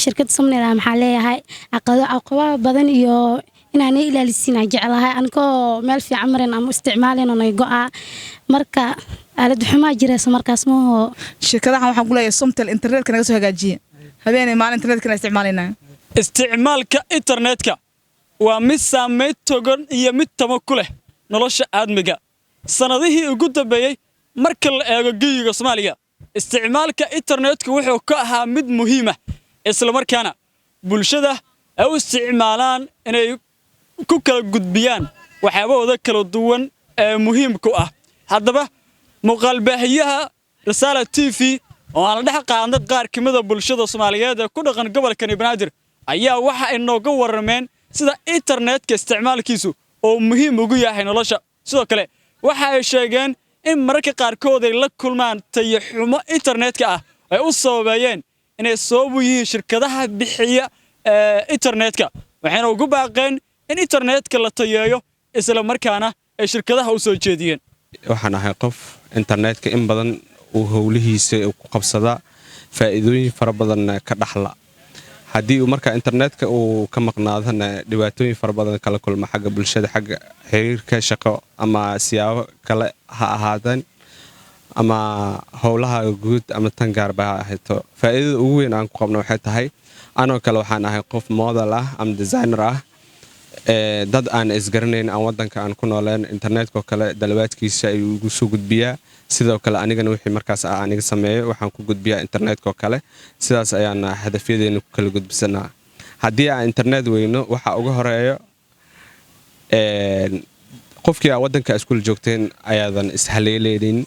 Shirkadda Somnet maxaa leeyahay? Caqabado badan iyo inaanay ilaalisiin aan jeclahay. Anigoo meel fiican marin ama isticmaalin oo go'aa, marka aalad xumaa jiraysa markaas maho. Shirkadahan waxaan ku leeyahay, Somtel, internetka naga soo hagaajiya. Habeenay maalin internetkana isticmaalaynaa. Isticmaalka internetka waa mid saamayn togan iyo mid tamo ku leh nolosha aadmiga. Sannadihii ugu dambeeyey, marka la eego geyiga Soomaaliya, isticmaalka internetku wuxuu ka ahaa mid muhiim ah, islamarkaana bulshada ay u isticmaalaan inay ku kala gudbiyaan waxyaabahooda kala duwan ee muhiimku ah. Haddaba, muuqaalbaahiyaha Risaala TV oo aan la dhex qaadnay qaar ka mida bulshada Soomaaliyeed ee ku dhaqan gobolkani Banaadir ayaa waxa ay nooga warrameen sida internetka isticmaalkiisu oo muhiim ugu yahay nolosha. Sidoo kale waxa ay sheegeen in mararka qaarkood ay la kulmaan tayaxumo internetka ah ay u sababeeyeen inay sabab u yihiin shirkadaha bixiya internetka, waxayna ugu baaqeen in internetka la tayeeyo, isla markaana ay shirkadaha u soo jeediyeen. Waxaan ahay qof internetka in badan uu howlihiisa ku qabsadaa, faa'iidooyin fara badanna ka dhaxla. Haddii uu marka internetka uu ka maqnaadana, dhibaatooyin fara badan kala kulma xagga bulshada, xagga xiriirka shaqo ama siyaabo kale ha ahaadeen, ama howlaha guud ama tan gaarba ha ahayto. Faa'iidada ugu weyn aan ku qabno waxay tahay, anoo kale waxaan ahay qof model ah ama designer ah. Dad aan isgaranayn, aan wadanka aan ku nooleen, internetkoo kale dalabaadkiisa ayuu igu soo gudbiyaa. Sidoo kale anigana wixii markaas aniga sameeyo waxaan ku gudbiyaa internetkoo kale. Sidaas ayaana hadafyadeena ku kala gudbisanaa. Haddii aan internet weyno, waxa uga horeeyo qofkii aa wadanka iskuul joogteen ayaadan ishaleeleynin,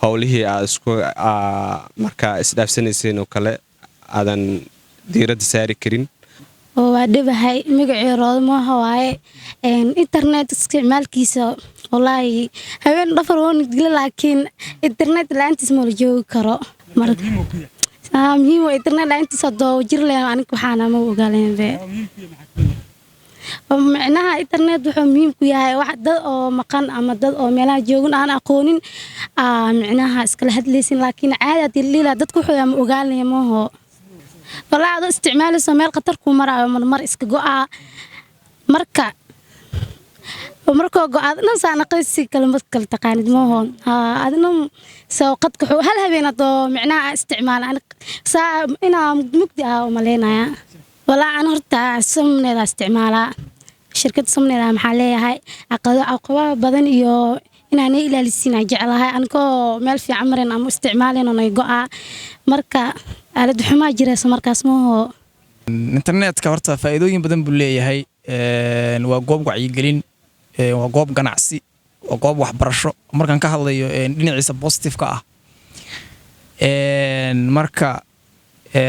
howlihii aad isku markaa isdhaafsanayseen oo kale aadan diiradda saari karin. Oo waa dhibahay. Magacii Roodo mooha waaye. Internet isticmaalkiisa, wallaahi, habeen dhafar woona dila, laakiin internet la-aantiis ma la joogi karo. Muhiim waa internet la-aantiis hadoo jir leen, aniga waxaana ma ogaaleen be. Micnaha internet wuxuu muhiim ku yahay wax dad oo maqan ama dad oo meelaha joogin aan aqoonin, micnaha iskala hadlaysin. Laakiin caadi hadii la dadku wuxuu ma ogaanaya maaho. Wallaahi, adoo isticmaalayso meel khatar kuu maraayo, marmar iska go'aa. Marka markoo go'aad dhan saa naqaysi kale ma kala taqaanid maaho. Adina soo qadka hal habeen hadoo micnaha isticmaala, saa inaa mugdi ah u malaynaya. Wallaahi, ana horta Somnet isticmaalaa. Shirkadda Somnet maxaa leeyahay? Caqabado badan iyo inaanay ilaalisiin aan jeclahay. Anigoo meel fiican marin ama isticmaalin oo go'aa, marka aalad xumaa jiraysa markaas maaho. Internetka horta faa'iidooyin badan buu leeyahay. Waa goob wacyigelin, waa goob ganacsi, waa goob waxbarasho, markaan ka hadlayo dhinaciisa positive-ka ah. Marka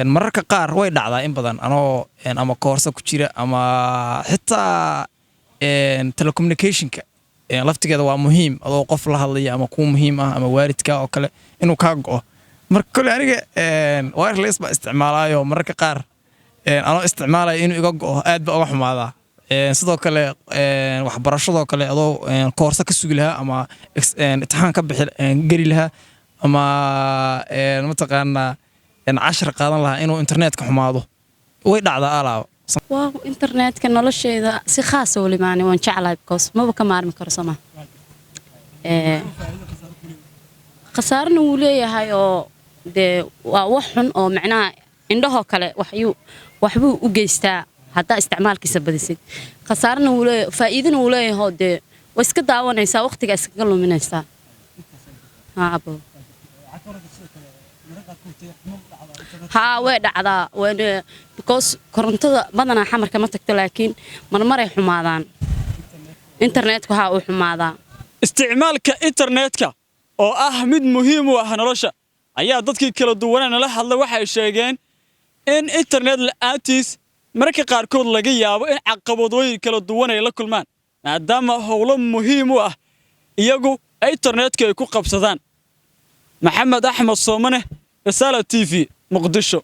mararka qaar way dhacdaa in badan anoo ama koorsa ku jira ama xitaa telecommunicationka laftigeeda waa muhiim, adoo qof la hadlaya ama kuu muhiim ah ama waalidka oo kale inuu kaa go'o. Marka kole aniga wireless baa isticmaalaayo, mararka qaar anoo isticmaalaya inuu iga go'o aad baa uga xumaadaa. Sidoo kale waxbarashadoo kale, adoo koorsa ka sugi lahaa ama imtixaan ka bixi geli lahaa ama mataqaanaa cashar qaadan lahaa, inuu internetka xumaado way dhacdaa alaaba. Waa internetka nolosheeda si khaasa welimaani waan jeclahay, because maba ka maarmi karo soma. Khasaarana wuu leeyahay oo dee waa wax xun oo macnaha indhahoo kale waxyuu waxbuu u geystaa haddaa isticmaalkiisa badisid. Khasaarana wuu leeyahay, faa'iidana wuu leeyahay, oo dee waa iska daawanaysaa, waqtiga iskaga luminaysaa. Haa abo, haa, way dhacdaa, because korontada badanaa Xamarka ma tagto, laakiin marmaray xumaadaan internetku, haa, uu xumaadaa. Isticmaalka internetka oo ah mid muhiim u ah nolosha ayaa dadkii kala duwanee nala hadla waxay sheegeen in internet la'aantiis mararka qaarkood laga yaabo in caqabadooyin kala duwan ay la kulmaan, maadaama howlo muhiim u ah iyagu internetka ay ku qabsadaan. Maxamed Axmed Soomane, Risaala TV, Muqdisho.